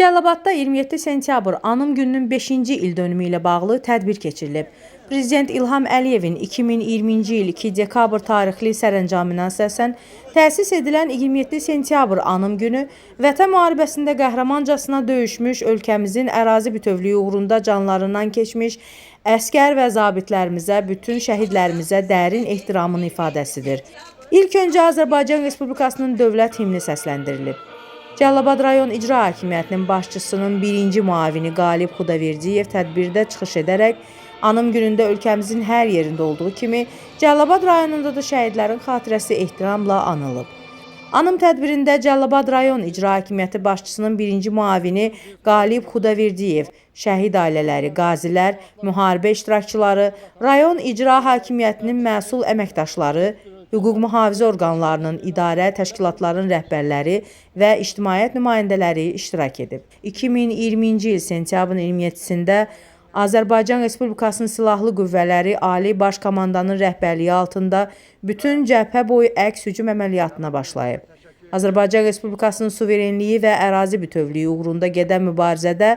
Cəlilabadda 27 sentyabr Anım gününün 5-ci ildönümü ilə bağlı tədbir keçirilib. Prezident İlham Əliyevin 2020-ci il 2 dekabr tarixli sərəncamına əsasən təsis edilən 27 sentyabr Anım günü Vətən müharibəsində qəhrəmancasına döyüşmüş, ölkəmizin ərazi bütövlüyü uğrunda canlarından keçmiş əsgər və zabitlərimizə, bütün şəhidlərimizə dərin ehtiramın ifadəsidir. İlk öncə Azərbaycan Respublikasının dövlət himni səsləndirilib. Cəlilabad rayon İcra Hakimiyyətinin başçısının birinci müavini Qalib Xudaverdiyev tədbirdə çıxış edərək Anım günündə ölkəmizin hər yerində olduğu kimi Cəlilabad rayonunda da şəhidlərin xatirəsi ehtiramla anılıb. Anım tədbirində Cəlilabad rayon İcra Hakimiyyəti başçısının birinci müavini Qalib Xudaverdiyev, şəhid ailələri, qazilər, müharibə iştirakçıları, rayon İcra Hakimiyyətinin məsul əməkdaşları, hüquq mühafizə orqanlarının, idarə, təşkilatların rəhbərləri və ictimaiyyət nümayəndələri iştirak edib. 2020-ci il sentyabrın 27-sində Azərbaycan Respublikasının Silahlı Qüvvələri Ali Baş Komandanın rəhbərliyi altında bütün cəbhə boyu əks hücum əməliyyatına başlayıb. Azərbaycan Respublikasının suverenliyi və ərazi bütövlüyü uğrunda gedən mübarizədə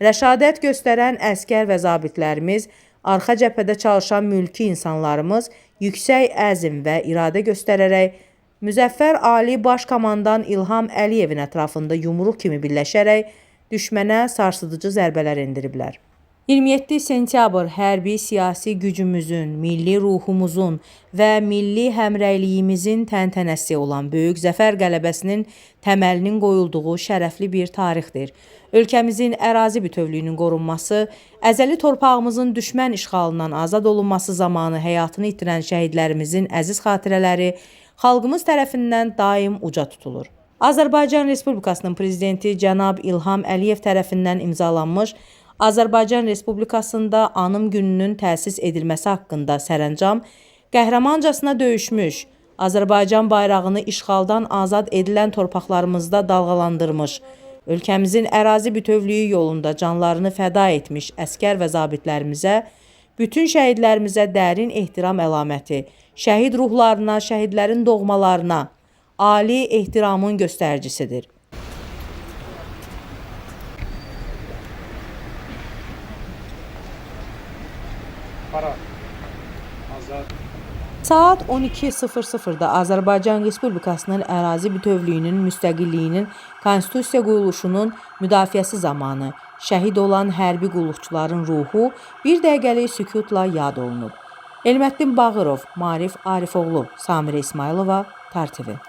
rəşadət göstərən əsgər və zabitlərimiz, arxa cəbhədə çalışan mülki insanlarımız yüksək əzm və iradə göstərərək Müzəffər Ali Baş Komandan İlham Əliyevin ətrafında yumruq kimi birləşərək düşmənə sarsıdıcı zərbələr endiriblər. 27 sentyabr hərbi siyasi gücümüzün, milli ruhumuzun və milli həmrəyliyimizin təntənəsi olan böyük zəfər qələbəsinin təməlinin qoyulduğu şərəfli bir tarixdir. Ölkəmizin ərazi bütövlüyünün qorunması, əzəli torpağımızın düşmən işğalından azad olunması zamanı həyatını itirən şəhidlərimizin əziz xatirələri xalqımız tərəfindən daim uca tutulur. Azərbaycan Respublikasının Prezidenti cənab İlham Əliyev tərəfindən imzalanmış Azərbaycan Respublikasında Anım gününün təsis edilməsi haqqında sərəncam qəhrəmancasına döyüşmüş, Azərbaycan bayrağını işğaldan azad edilən torpaqlarımızda dalğalandırmış, ölkəmizin ərazi bütövlüyü yolunda canlarını fəda etmiş əsgər və zabitlərimizə, bütün şəhidlərimizə dərin ehtiram əlaməti, şəhid ruhlarına, şəhidlərin doğmalarına ali ehtiramın göstəricisidir. Para. Azad. Saat 12:00-da Azərbaycan Respublikasının ərazi bütövlüyünün, müstəqilliyinin, konstitusiya quruluşunun müdafiəsi zamanı şəhid olan hərbi qulluqçuların ruhu bir dəqiqəlik sükutla yad olunub. Elməddin Bağırov, Marif Arifoğlu, Samirə İsmayılova, Tar TV.